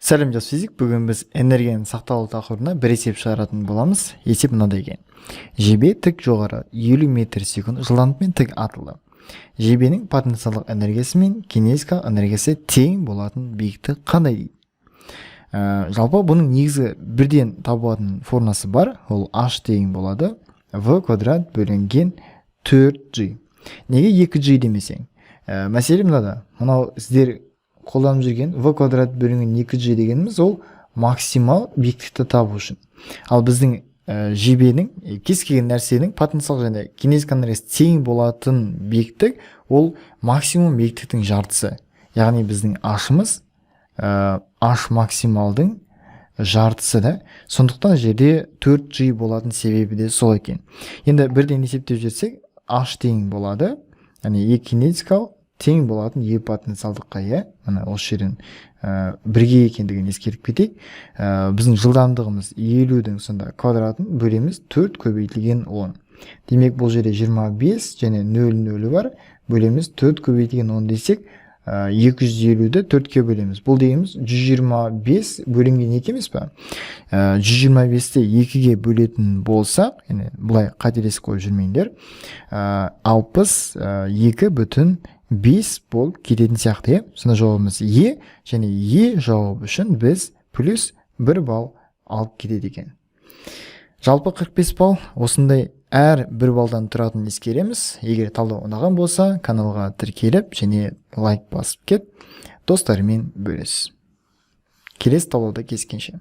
Сәлем, жас физик! Бүгін біз энергияның сақталу тақырыбына бір есеп шығаратын боламыз. Есеп мынадай екен: жебе тік жоғары 50 метр секунд жылдамдықпен тік атылды. Жебенің потенциалдық энергиясы мен кинетикалық энергиясы тең болатын биіктік қандай дейді. Жалпы бұның негізгі бірден табылатын формуласы бар, ол h тең болады v квадрат бөлінген 4g. Неге 2g демесең? Мәселе мынада: мынау сіздер қолданып жүрген v квадрат бөлінген 2g дегеніміз ол максимал биіктікті табу үшін. Ал біздің жебенің, кез келген нәрсенің потенциал және кинетикалық энергиясы тең болатын биіктік ол максимум биіктіктің жартысы, яғни біздің h-ымыз h максималдың жартысы да. Сондықтан жерде 4g болатын себебі де сол екен. Енді бірден есептеп жіберсек, h тең болады, яғни е кинетикалық тең болатын е потенциалдыққа, иә. Мына осы жерден бірге екендігін ескеріп кетейік. Біздің жылдамдығымыз 50-дің сонда квадратын бөлеміз 4 көбейтілген 10. Демек, бұл жерде 25 және 0 нөлі бар, бөлеміз 4 көбейтілген 10 десек, 250-ді 4-ке бөлеміз. Бұл дегеніміз 125 бөлінген 2 емес па? 125-ті 2-ге бөлетін болсақ, яғни былай қателесіп қойып жүрмеңдер, 62,5 болып кететін сияқты, иә. Сонда жауабымыз е, және е жауабы үшін біз плюс 1 балл алып кетеді екен. Жалпы 45 балл осындай әр 1 балдан тұратынын ескереміз. Егер талдау ұнаған болса, каналға тіркеліп және лайк басып кет, достарымен бөліс. Келесі талдауда кездескенше!